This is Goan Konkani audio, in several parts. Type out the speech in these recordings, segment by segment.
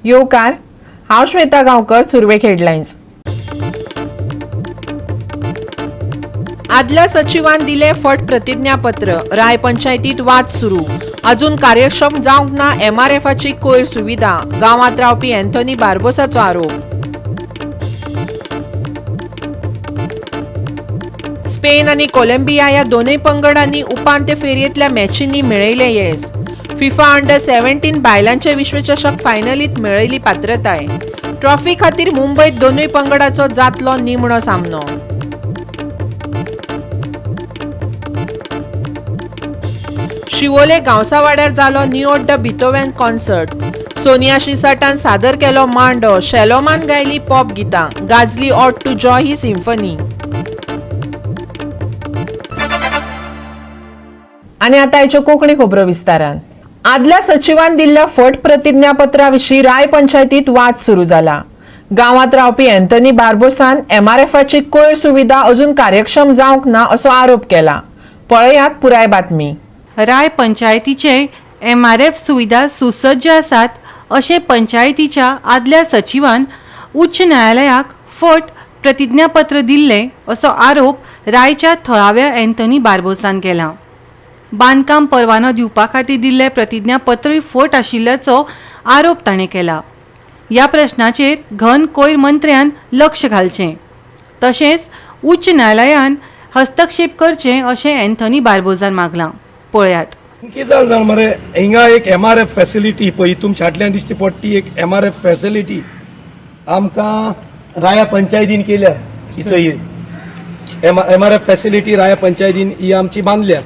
येवकार. हांव श्वेता गांवकर. सुरवेक हेडलायन्स. आदल्या सचिवान दिले फट प्रतिज्ञापत्र. राय पंचायतीत वाद सुरू. अजून कार्यक्षम जावंक ना एमआरएफाची कोयर सुविधा. गांवांत रावपी अँथनी बार्बोसाचो आरोप. स्पेन आनी कोलंबिया ह्या दोनूय पंगडांनी उपांत्य फेरयेंतल्या मॅचींनी मेळयलें येस. फिफा अंडर 17 बायलांचे विश्वचषक फायनलीत मेळयली पात्रताय. ट्रॉफी खातीर मुंबयत दोनूय पंगडाचो जातलो निमणो सामनो. शिवोले गांवसावाड्यार जालो निओड्ड बितोवेन कॉन्सर्ट. सोनिया शिरसाटान सादर केलो मांडो. शेलोमान गायली पॉप गितां. गाजली ode to joy he symphony. आनी आतां आयच्यो कोंकणी खबरो विस्तारान. आदल्या सचिवान दिल्ल्या फट प्रतिज्ञापत्रा विशीं राय पंचायतीत वाद सुरू जाला. गांवांत रावपी अँथनी बार्बोसान एमआरएफाची कोयर सुविधा अजून कार्यक्षम जावंक ना असो आरोप केला. पळयात पुराय बातमी. राय पंचायतीचे एमआरएफ सुविधा सुसज्ज आसात अशें पंचायतीच्या आदल्या सचिवान उच्च न्यायालयाक फट प्रतिज्ञापत्र दिल्लें असो आरोप रायच्या थळाव्या अँथनी बार्बोसान केला. बांदकाम परवानो दिवपा खातीर दिल्लें प्रतिज्ञापत्रूय फट आशिल्ल्याचो आरोप ताणें केला. ह्या प्रश्नाचेर घन कोयर मंत्र्यान लक्ष घालचें तशेंच उच्च न्यायालयान हस्तक्षेप करचें अशें अँथनी बार्बोजान मागलां. पळयात. कितें जालें जाण मरे, हिंगा एक एमआरएफ फॅसिलिटी पळय तुमच्या फाटल्यान दिश्टी पडटी एक एमआरएफ फॅसिलिटी आमकां राया पंचायतीन केल्या. हिचो ही एमआरएफ फॅसिलिटी राया पंचायतीन ही आमची बांदल्या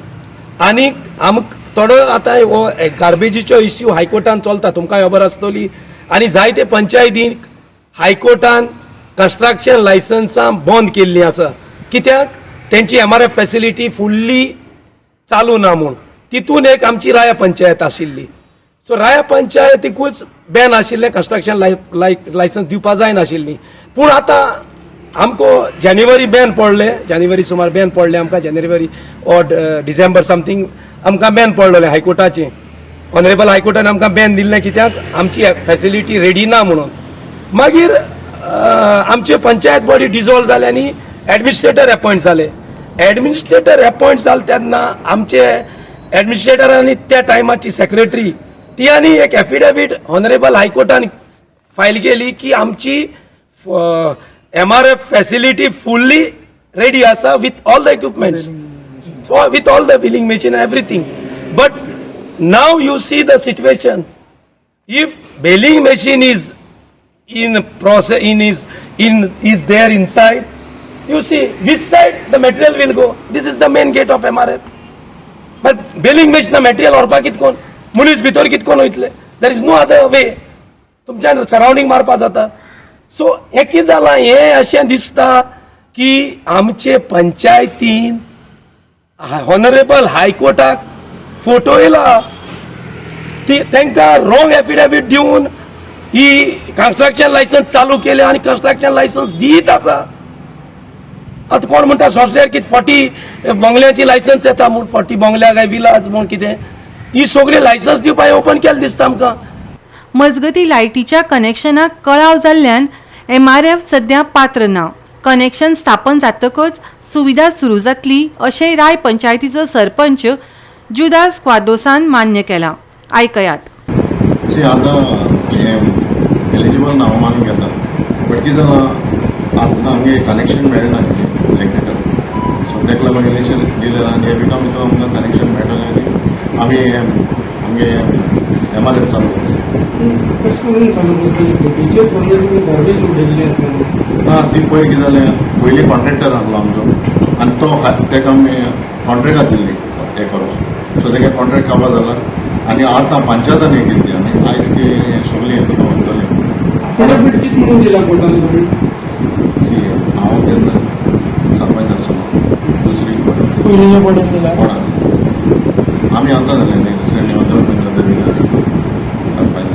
आनी आमकां थोडो आतां हो गार्बेजीचो इश्यू हायकोर्टान चलता, तुमकां खबर आसतली. आनी जायते पंचायतीन हायकोर्टान कन्स्ट्रक्शन लायसन्सां बंद केल्लीं आसा, कित्याक तेंची एमआरएफ फॅसिलिटी फुल्ली चालू ना म्हूण. तितून एक आमची राया पंचायत आशिल्ली. सो राया पंचायतीकूच बॅन आशिल्लें, कन्स्ट्रक्शन लायसन्स दिवपा जायनाशिल्ली. पूण आतां आमकां जानेवारी बॅन पडले, जानेवारी सुमार बॅन पडले आमकां, जानेवारी ऑर डिसेंबर समथींग आमकां बॅन पडलेलें हायकोर्टाचें. ऑनरेबल हायकोर्टान आमकां बॅन दिल्लें, कित्याक आमची फॅसिलिटी रेडी ना म्हणून. मागीर आमचे पंचायत बॉडी डिजॉल्व जाले आनी एडमिनिस्ट्रेटर अपॉयंट जाले. एडमिनिस्ट्रेटर अपॉयंट जाले तेन्ना आमचे एडमिनिस्ट्रेटर आनी त्या टायमाची सेक्रेटरी ती आनी एक एफिडेवीट ऑनरेबल हायकोर्टान फायल केली की आमची एमआरएफ फॅसिलिटी फुल्ली रेडी आसा with all the equipments, with all the baling machine, everything. But now you see the situation. If baling machine is in process, in is in is there inside, you see which side the material will go. This is the main gate of MRF, but baling machine material व्हरपाक कित कोण मनीस भितर कित कोण वयतले? There is no other way. तुमच्यान सरावंडींग मारपा जाता. सो हें कितें जालां, हें अशें दिसता की आमचे पंचायतीन ऑनरेबल हायकोर्टाक फोटो येयला, ती तांकां रॉंग एफिडेवीट दिवन ही कन्स्ट्रक्शन लायसन्स चालू केले आनी कन्स्ट्रक्शन लायसन्स दीत आसा. आतां कोण म्हणटा सोंसल्यार कितें 40 बंगल्याची लायसन्स येता म्हूण, 40 बंगल्या काय विलाज म्हूण कितें, ही सगळी लायसन्स दिवपाक ओपन केलें दिसता आमकां. मजगती, लायटीच्या कनेक्शनाक कळाव जाल्ल्यान एमआरएफ सध्या पात्र ना. कनेक्शन स्थापन जातकच सुविधा सुरू जातली अशें राय पंचायतीचो सरपंच जुदास क्वादोसान मान्य केलां. आयकयात. सी, आतां हें एलिजिबल ना हांव मानून घेता, बट कितें जालां, आतां आमगे कनेक्शन मेळना इलेक्ट्रिकल. सो ताका लागून इलेक्शन डिले आनी हे विका भितर आमकां कनेक्शन मेळटलें आनी आमी आमगे एमआरएफ चालू करतले. कशें करून चालू करतली? गेटीचेर समजा तुमी गार्बेज उडयल्ली आसा. ना, ती पयर कितें जालें, पयलीं कॉन्ट्रॅक्टर आहलो आमचो आनी तो ताका आमी कॉन्ट्रॅक्टाक दिल्ली एक वर्स. सो तेगे कॉन्ट्रॅक्ट काबार जाला आनी आतां पंचायतान हें केली ती आनी आयज ती सगळी हें करून वतली. एफिडेवीट कितें म्हणून दिला कोर्टान तुमी? सी, हांव तेन्ना सरपंच आसलो, दुसरी पयलींच्या बोर्डान दिला? कोणा आमी आतां जालें न्ही sarpanch.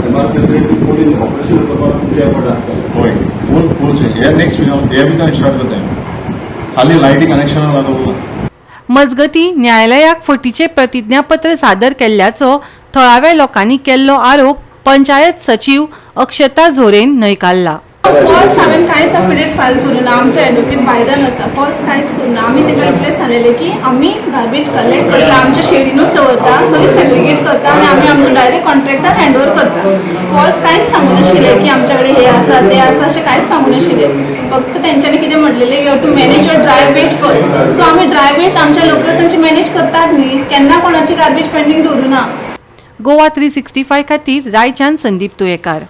MR facility fully operation करपाक तुमचे एफर्ट आसतले? हय, फूल फूल. हे नेक्स्ट वीक, हे विकान स्टार्ट करता आमी. खाली लायटी कनेक्शना लागून. मजगती, न्यायालयाक फटीचे प्रतिज्ञापत्र सादर केल्ल्याचो थळाव्या लोकांनी केल्लो आरोप पंचायत सचीव अक्षता झोरेन न्हयकारला. फॉल्स हांवें कांयच अफिडेविट फायल करूं ना. आमचे एडवोकेट भायल्यान आसा. फॉल्स कांयच करूं ना. आमी तांकां इतलें सांगलेलें की आमी गार्बेज कलेक्ट करता, आमच्या शेडीनूच दवरता, थंय सेग्रिगेट करता आनी आमी आमचो डायरेक्ट कॉन्ट्रॅक्टर हँड ओवर करता. फॉल्स कांयच सांगू नाशिल्लें की आमच्या कडेन हें आसा तें आसा, अशें कांयच सांगू नाशिल्लें. फक्त तेंच्यांनी कितें म्हटलेलें, you have to manage your dry waste first. So आमी ड्राय वेस्ट आमच्या लोकल्सांची मॅनेज करतात न्ही, केन्ना कोणाची गार्बेज पेंडींग दवरूं ना. गोवा 365 खातीर रायच्यान संदीप तुयेकार.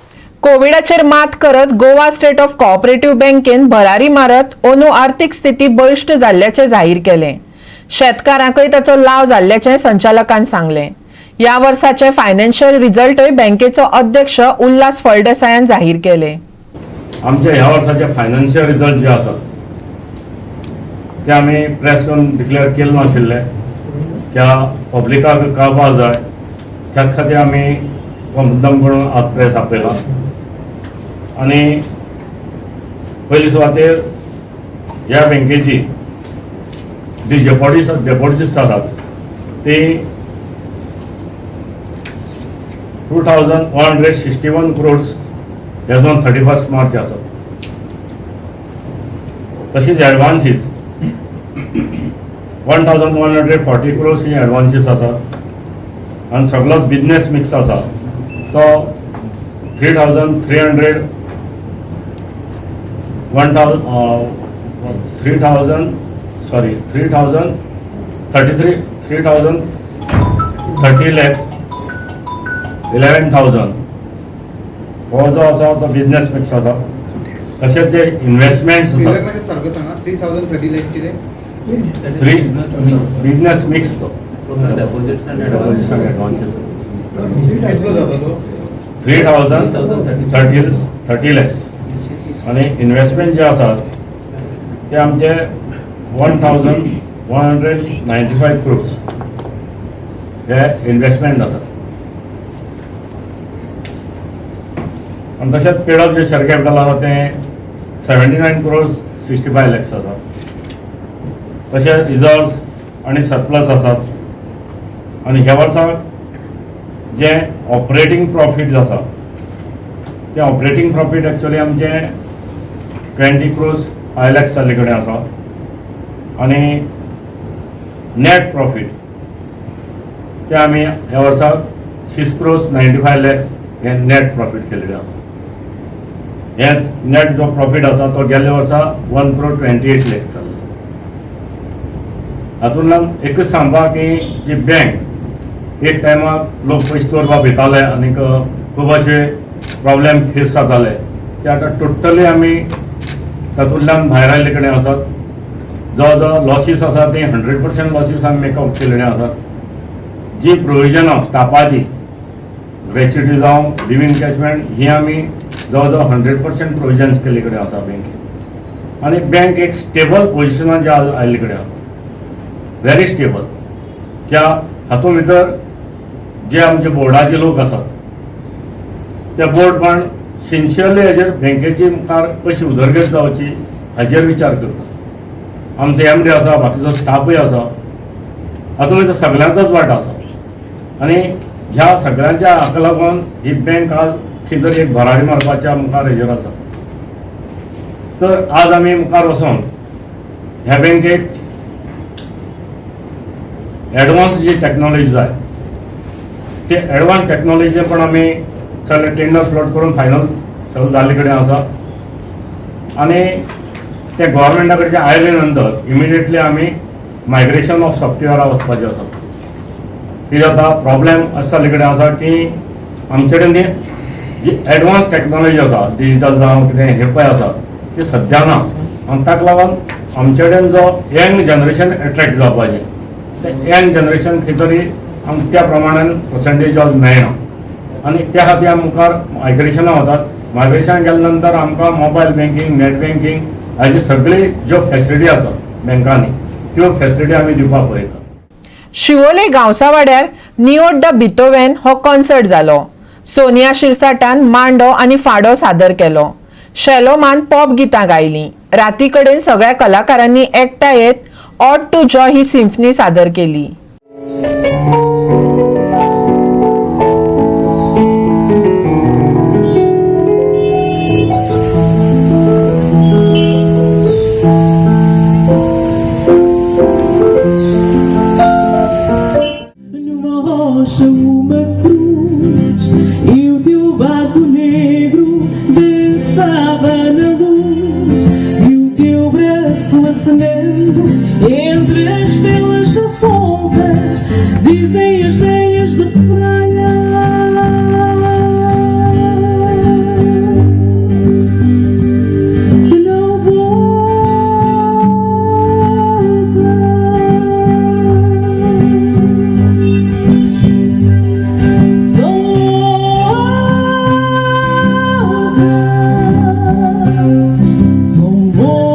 कोविडाचेर मात करत गोवा स्टेट ऑफ कोऑपरेटिव्ह बँकेन भरारी मारत अंदू आर्थिक स्थिती बळिश्ट जाल्ल्याचें जाहीर केलें. शेतकारांकय ताचो लाव जाल्ल्याचें संचालकान सांगलें. ह्या वर्साचे फायनान्शियल रिझल्टय बँकेचो अध्यक्ष उल्हास फळदेसायान जाहीर केले. आमच्या ह्या वर्साचे फायनान्शियल रिजल्ट जे आसात ते आमी प्रेस करून डिक्लेअर केले नाशिल्ले. त्या पब्लिकाक कळपाक जाय, त्याच खातीर आमी हो मुद्दम करून आज प्रेस आपयला. आनी पयली सुवातेर ह्या बँकेची जी डेपॉझिट्स जातात ती 2,161 crores as on 31st March आसात. तशीच advances 1,140 crores ही एडवान्सीस आसात आनी सगळो बिजनेस मिक्स आसा तो 3,300 1 thou 3,000, sorry, 3,033, 3,030 lakhs 11,000 हो जो आसा तो बिजनेस मिक्स आसा. तशेंच जे इन्वेस्टमेंट्स आसात. सारको सांगा, 3,030 लॅक कितें? थ्री बिजनेस मिक्स तो Deposits and deposits and advances. कितलो जाता तो? 3,030 30 lakhs. आनी इन्वेस्टमेंट जे आसात ते आमचे 1,195 crores हे इन्वेस्टमेंट आसात. आनी तशेंच पेड अप जे शेअर कॅपिटल आसा तें 79 crores 65 lakhs आसा. तशेंच रिजर्व्स आनी सरप्लस आसात. आनी ह्या वर्सा जें ऑपरेटींग प्रॉफीट आसा तें ऑपरेटींग प्रॉफीट एक्चुअली आमचें 20 क्रोर्स 5 लॅक्स जाल्ले कडेन आसा. आनी नॅट प्रॉफीट तें आमी ह्या वर्सा 6 crores 95 lakhs हें नॅट प्रॉफीट केल्लें आसा. हें नॅट जो प्रॉफीट आसा तो गेल्ल्या वर्सा 1 क्रोर 28 लॅक्स जाल्लो. हातूंतल्यान एकूच सांगपा की जी बँक एक टायमाक लोक पयशे दवरपाक भिताले आनीक खूब अशे प्रॉब्लेम फेस जाताले, ते आतां टोटली आमी तातूंतल्यान भायर आयिल्ले कडेन आसात. जवळ जवळ लॉसीस आसा ते 100% लॉसीस आमी मेकअप केल्ले आसात. जी प्रोविजनां स्टाफाची, ग्रॅच्युटी जावं लिव्ह इनकॅशमेंट, ही आमी जवळ जवळ 100% प्रोविजन्स केल्ले कडेन आसा बँकेत. आनी बँक एक स्टेबल पोजिशनान जे आयिल्ले कडेन आसा, व्हेरी स्टेबल. त्या हातूंत भितर जे आमचे बोर्डाचे लोक आसात ते बोर्ड पण सिन्सियरली हेजेर बँकेची मुखार कशी उदरगत जावची हाजेर विचार करता. आमचे एम डी आसा, बाकीचो स्टाफूय आसा, हातूंत भितर सगळ्यांचोच वांटो आसा. आनी ह्या सगळ्यांच्या हाका लागून ही बँक आज खंय तरी एक भरारी मारपाच्या मुखार हेजेर आसा. तर आज आमी मुखार वचोन ह्या बँकेक एडवान्स जी टॅक्नॉलॉजी जाय ते एडवान्स टॅक्नॉलॉजी पण आमी सगळे टेंडर फ्लोट करून फायनल सगळें जाल्ले कडेन आसा. आनी ते गोवोरमेंटा कडच्यान आयले नंतर इमिडिएटली आमी मायग्रेशन ऑफ सॉफ्टवेअरा वचपाचें आसा. कितें जाता, प्रॉब्लेम अशें जाल्ले कडेन आसा की आमचे कडेन ती जी एडवान्स टॅक्नॉलॉजी आसा, डिजिटल जावं कितें हें पळय आसा, ती सद्या ना. आनी ताका लागून आमचे कडेन जो यंग जनरेशन एट्रेक्ट जावपाचें तें यंग जनरेशन खंय तरी आमकां त्या प्रमाणान पर्संटेज आज मेळना. आनी त्या खातीर आमी मुखार मायग्रेशना वतात. मायग्रेशन गेल्या नंतर आमकां मोबायल बँकींग, नॅट बँकींग हाजी सगळी ज्यो फॅसिलिटी आसा बँकांनी त्यो फॅसिलिटी आमी दिवपाक पळयतात. शिवोले गांवसावाड्यार नियोड्ड बितोवेन हो कॉन्सर्ट जालो. सोनिया शिरसाटान मांडो आनी फाडो सादर केलो. शेलोमान पॉप गितां गायलीं. राती कडेन सगळ्या कलाकारांनी एकठांय येत ऑड टू जॉय ही सिम्फनी सादर केली. Acendendo entre as velas já soltas, dizem as velhas da praia que não volta. São loucas, são loucas.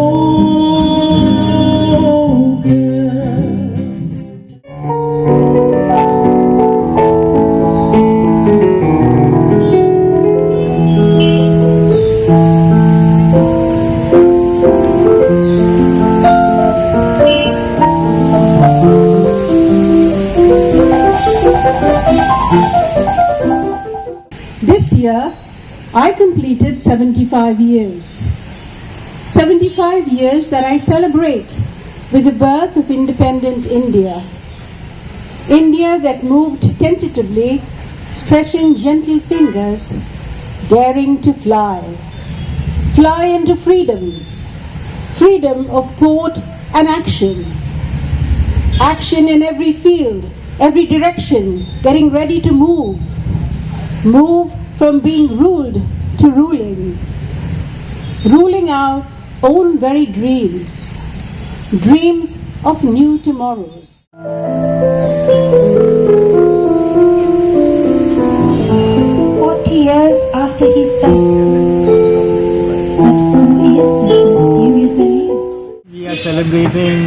This year, I completed 75 years. 75 years that I celebrate with the birth of independent India. India that moved tentatively, stretching gentle fingers, daring to fly. Fly into freedom. Freedom of thought and action. Action in every field, every direction, getting ready to move. Move from being ruled to ruling. Ruling our own very dreams. Dreams of new tomorrows. 40 years after his death. But who is this mysterious Elise? We are celebrating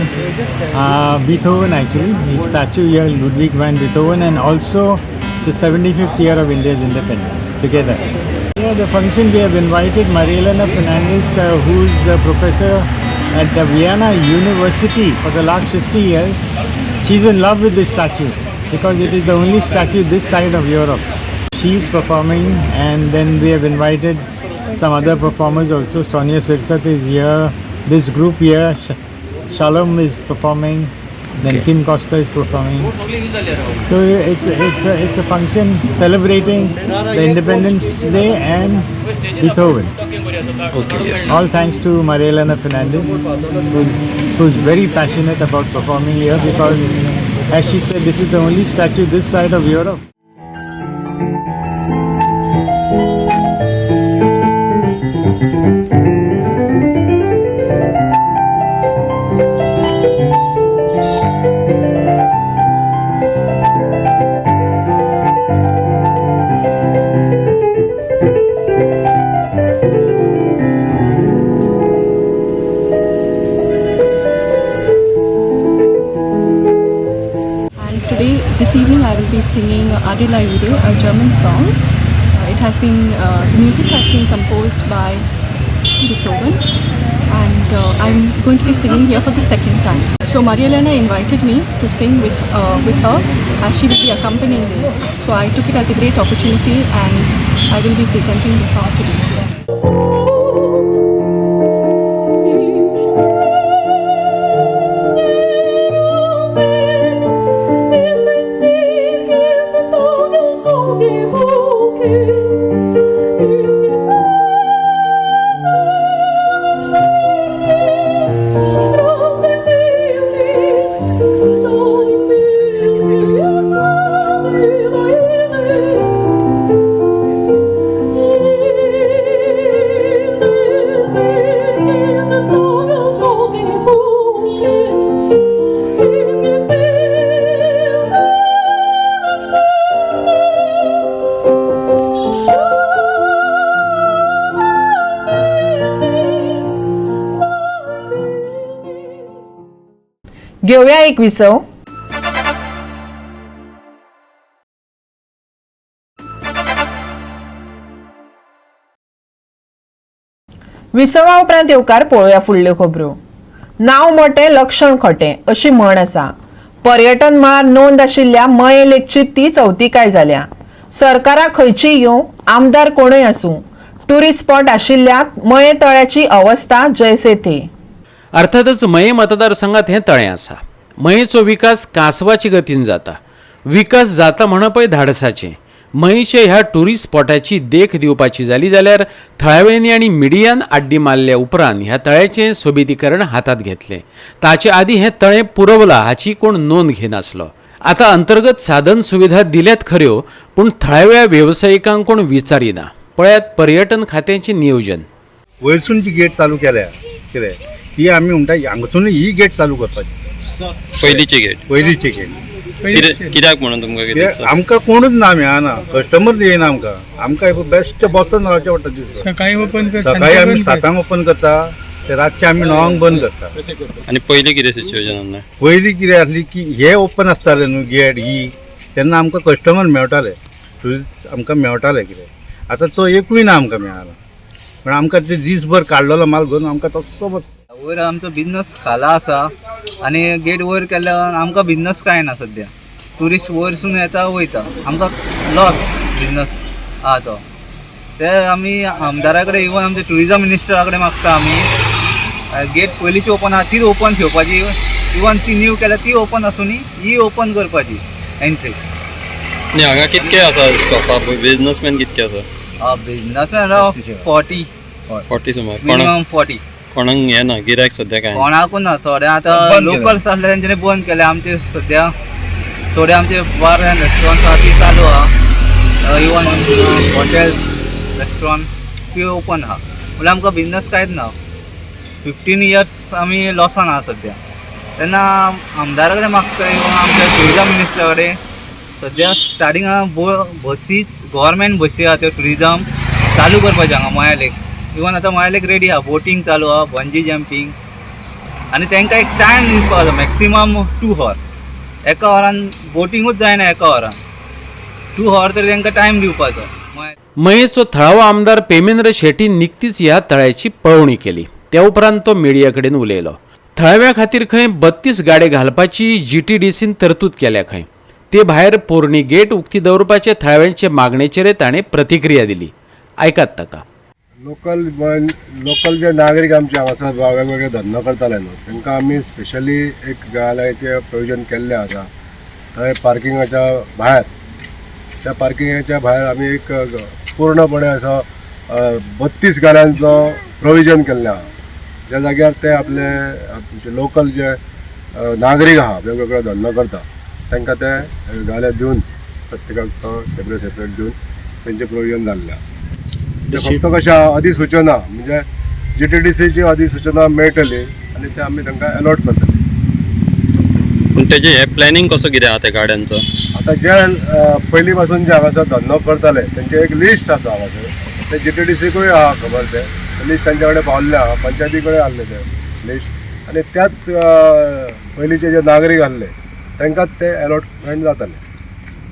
Beethoven actually, the statue here, Ludwig van Beethoven, and also the 75th year of India's independence together. Yeah, the function we have invited Marielena Fernandez, who is the professor at the Vienna University for the last 50 years. She's in love with this statue because it is the only statue this side of Europe. She's performing, and then we have invited some other performers also. Sonia Sirsat is here, this group here, Shalom is performing, then Kim Costa is performing. So it's a function celebrating the Independence Day and Beethoven. Okay, yes. All thanks to Marielena Fernandez, who's very passionate about performing here because, as she said, this is the only statue this side of Europe. And today, this evening, I will be singing Ade Laide, a German song. The music has been composed by Beethoven, and I'm going to be singing here for the second time. So Marielena invited me to sing with her, as she will be accompanying me. So I took it as a great opportunity, and I will be presenting the song today. घेवया एक विसव. विसवा उपरांत येवकार पळोवया फुडल्यो खबरो. नांव मोटें लक्षण खोटें अशी म्हण आसा. पर्यटन मळार नोंद आशिल्ल्या मये लेगची ती चवतिकाय जाल्या. सरकारां खंयचीय येवं, आमदार कोणूय आसूं, टुरिस्ट स्पॉट आशिल्ल्या मये तळ्याची अवस्था जैसे थे. अर्थातच मये मतदारसंघात हें तळें आसा. मयेचो विकास कांसवाची गतीन जाता. विकास जाता म्हणपय धाडसाचें. मयेंच्या ह्या टुरिस्ट स्पॉटाची देख दिवपाची जाली जाल्यार थळाव्यांनी आनी मिडियान आड्डी मारल्या उपरांत ह्या तळ्याचें सोबितीकरण हातांत घेतलें. ताचे आदीं हें तळें पुरवलां हाची कोण नोंद घेनासलो. आतां अंतर्गत साधन सुविधा दिल्यात खऱ्यो, पूण थळाव्या वेवसायिकांक कोण विचारिना. पळयात पर्यटन खात्याचें नियोजन. वयरसून जी गेट चालू केल्या कितें ती आमी म्हणटा हांगासून ही गेट चालू करपाची. पयलींची गेट, पयलींची गेट कित्याक म्हणून तुमकां कितें दिसता? आमकां कोणूच ना मेळना, कस्टमर येयना आमकां. आमकां बेस्ट बसून रावचें पडटा दिसता. सकाळी ओपन कर, सकाळी आमी 7 ओपन करता ते रातचे आमी 9 बंद करता. आनी पयलीं कितें सिच्युएशन आसलें? पयलीं कितें आसली की हे ओपन आसताले न्हू गेट ही, तेन्ना आमकां कस्टमर मेळटाले, टुरिस्ट आमकां मेळटाले कितें. आतां तो एकूय ना आमकां मेळना, पण आमकां ते दीसभर काडलेलो माल घेवन आमकां तसो बस. वयर आमचो बिजनस खाला आसा आनी गेट वयर केल्यार आमकां बिजनस कांय ना सद्या. ट्युरिस्ट वयरसून येता वयता, आमकां लॉस बिजनस आहा तो. ते आमी आमदारा कडेन इवन आमच्या ट्युरिजम मिनिस्टरा कडेन मागता आमी गेट पयलींची ओपन आहा तीच ओपन ठेवपाची, इवन ती न्यू केल्या ती ओपन आसूनी ही ओपन करपाची एंट्री. आनी हांगा कितके आसा स्टॉपा बिजनसमॅन कितके आसा? बिजनसमॅन 40 40 सुमार. मिनिमम 40. कोणाक हे ना गिरायक सद्या काय कोणाकूच ना. थोडे आतां लोकल्स आसले तेंच्यांनी बंद केले. आमचे सद्या थोडे आमचे बार आनी रेस्टॉरंट आहा ती चालू आहा, इवन हॉटेल्स रेस्टॉरंट ती ओपन आहा. म्हणल्यार आमकां बिजनस कांयच ना. 15 इयर्स आमी लॉसान आहा सद्या. तेन्ना आमदारा कडेन मागता इवन आमच्या ट्युरिजम मिनिस्टरा कडेन सद्या स्टार्टिंग बसी गव्हर्मेंट बसी आहा त्यो ट्युरिजम चालू करपाचें हांगा माया लेक. इवन आतां माया लेक रेडी आहा, बोटींग चालू आहा, बंजी जंपींग. आनी तांकां एक टायम दिवपाक जाय, मॅक्सिमम 2 हॉर. एका वरान बोटिंगूच जायना, एका वरान 2 हॉर तरी तांकां टायम दिवपाचो. मयेचो थळावो आमदार पेमेंद्र शेट्टी निकतीच ह्या तळ्याची पळोवणी केली. त्या उपरांत तो मिडिया कडेन उलयलो. थळाव्या खातीर खंय 32 गाडे घालपाची GTDCन तरतूद केल्या खंय. ते भायर पोरणी गेट उक्ती दवरपाचे थळाव्यांचे मागणेचेर ताणें प्रतिक्रिया दिली. आयकात ताका. लोकल जे नागरीक आमचे हांगासर वेगवेगळे धंदो करताले न्हू, तांकां आमी स्पेशली एक गाडयाचें प्रोविजन केल्लें आसा. थंय पार्किंगाच्या भायर, त्या पार्किंगाच्या भायर आमी एक पूर्णपणे असो 32 गाड्यांचो प्रोविजन केल्लें आहा, ज्या जाग्यार ते आपले आमचे लोकल जे नागरीक आहा वेगवेगळो धंदो करता तांकां ते गाड्या दिवन प्रत्येकाक तो सेपरेट सेपरेट दिवन तेंचें प्रोविजन जाल्लें आसा. फक्त कशें अधिसूचना म्हणजे GTDCची अधिसूचना मेळटली आनी ते आमी तांकां अलॉट करतले. पूण तेजें हें प्लॅनिंग कसो कितें आहा त्या गाड्यांचो? आतां जे पयलीं पासून जे हांगासर धंदो करताले तेंचें एक लिस्ट आसा हांगासर, ते GTDCकूय आहा खबर, ते लिस्ट तांचे कडेन पावल्लें आहा, पंचायती कडेन आहलें तें लिस्ट. आनी त्याच पयलींचे जे नागरीक आहले तांकांच ते अलॉटमेंट जातालें.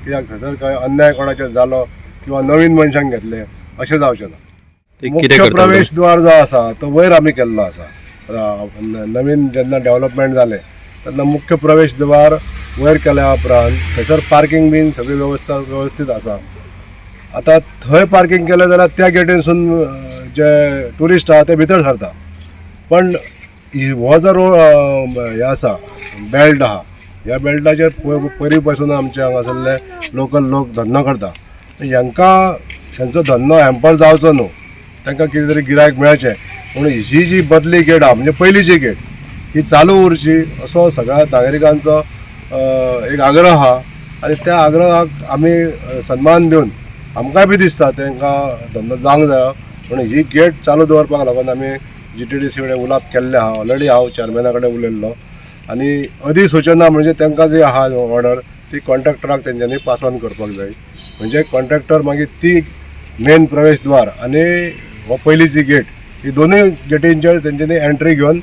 कित्याक थंयसर कांय अन्याय कोणाचेर जालो किंवा नवीन मनशांक घेतले अशें जावचें ना. मुख्य प्रवेश द्वार जो आसा तो वयर आमी केल्लो आसा. नवीन जेन्ना डेव्हलपमेंट जालें तेन्ना मुख्य प्रवेश द्वार वयर केल्या उपरांत थंयसर पार्किंग बीन सगळी वेवस्था वेवस्थीत आसा. आतां थंय पार्किंग केलें जाल्यार त्या गेटीनसून जे ट्युरिस्ट आहा ते भितर सरता, पण हो जो रोड हे आसा बेल्ट आहा, ह्या बेल्टाचेर पयलीं पासून आमचे हांगासरले लोकल लोक धंदो करता. हांकां तांचो धंदो हॅम्पर जावचो न्हू, तांकां कितें तरी गिरायक मेळचें म्हणून ही जी बदली गेट आहा म्हणजे पयलींची गेट ही चालू उरची असो सगळ्या नागरिकांचो एक आग्रह आहा. आनी त्या आग्रहाक आमी सन्मान दिवन आमकांय बी दिसता तांकां धंदो जावंक जायो म्हणून ही गेट चालू दवरपाक लागून आमी GTDC कडेन उलोवप केल्लें आहा. ऑलरेडी हांव चॅरमॅना कडेन उलयल्लो आनी अधिसूचना म्हणजे तांकां जी आहा ऑर्डर ती कॉन्ट्रॅक्टराक तेंच्यांनी पास ऑन करपाक जाय. म्हणजे कॉन्ट्रॅक्टर मागीर ती मेन प्रवेश द्वार आनी हो पयलींची गेट ही दोनूय गेटींचेर तेंच्यांनी एंट्री घेवन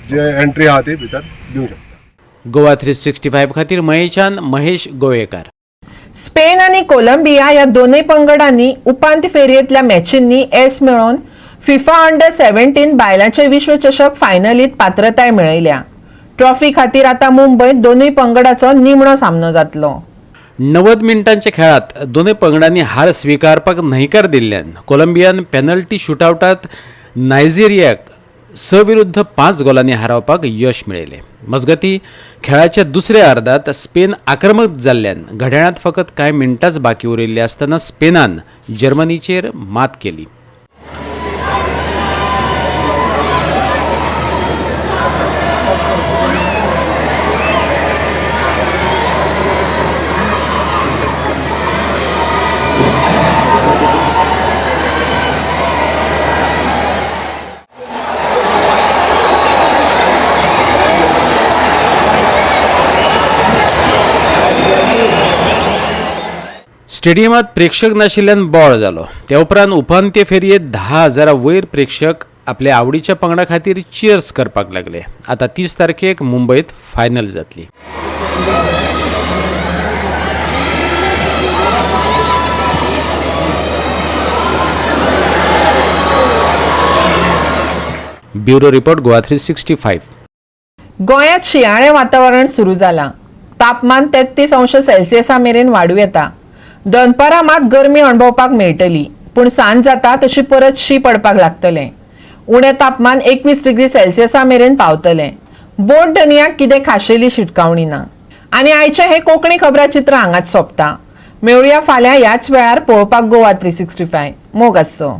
जे एंट्री आहा ती भितर दिवंक शकता. गोवा 365 खातीर महेशान महेश गोवेकार. स्पेन आनी कोलंबिया ह्या दोनूय पंगडांनी उपांत्य फेरयेंतल्या मॅचींनी येस मेळोवन फिफा अंडर 17 बायलांचे विश्वचषक फायनलीत पात्रताय मेळयल्या. ट्रॉफी खातीर आतां मुंबयत दोनूय पंगडाचो निमणो सामनो जातलो. 90 मिनटांच्या खेळात दोनूय पंगडांनी हार स्विकारपाक न्हयकार दिल्ल्यान कोलंबियान पेनल्टी शुटआवटात नायजेरियाक 6 विरुद्ध 5 गोलांनी हारोवपाक यश मेळयलें. मजगती, खेळाच्या दुसऱ्या अर्दात स्पेन आक्रमक जाल्ल्यान घड्याळांत फकत कांय मिनटांच बाकी उरिल्ली आसतना स्पेनान जर्मनीचेर मात केली. स्टेडियमात प्रेक्षक नाशिल्ल्यान बोवाळ जालो. त्या उपरांत उपांत्य फेरयेत 10 हजारा वयर प्रेक्षक आपल्या आवडीच्या पंगडा खातीर चियर्स करपाक लागले. आतां 30 तारखेक मुंबयत फायनल जातली. Bureau report, Goa 365. गोंयांत शिंयाळें वातावरण सुरू जालां. तापमान 33 अंश सेल्सियसा मेरेन वाडूं येता. दनपारां मात गरमी अणभवपाक मेळटली, पूण सांज जाता तशी परत शी पडपाक लागतलें. उणें तापमान 21 डिग्री सेल्सियसा मेरेन पावतलें. बोट धनयाक कितें खाशेली शिटकावणी ना. आनी आयचें हें कोंकणी खबराचित्र हांगाच सोंपता. मेळुया फाल्यां ह्याच वेळार पळोवपाक गोवा 365. मोग आसचो.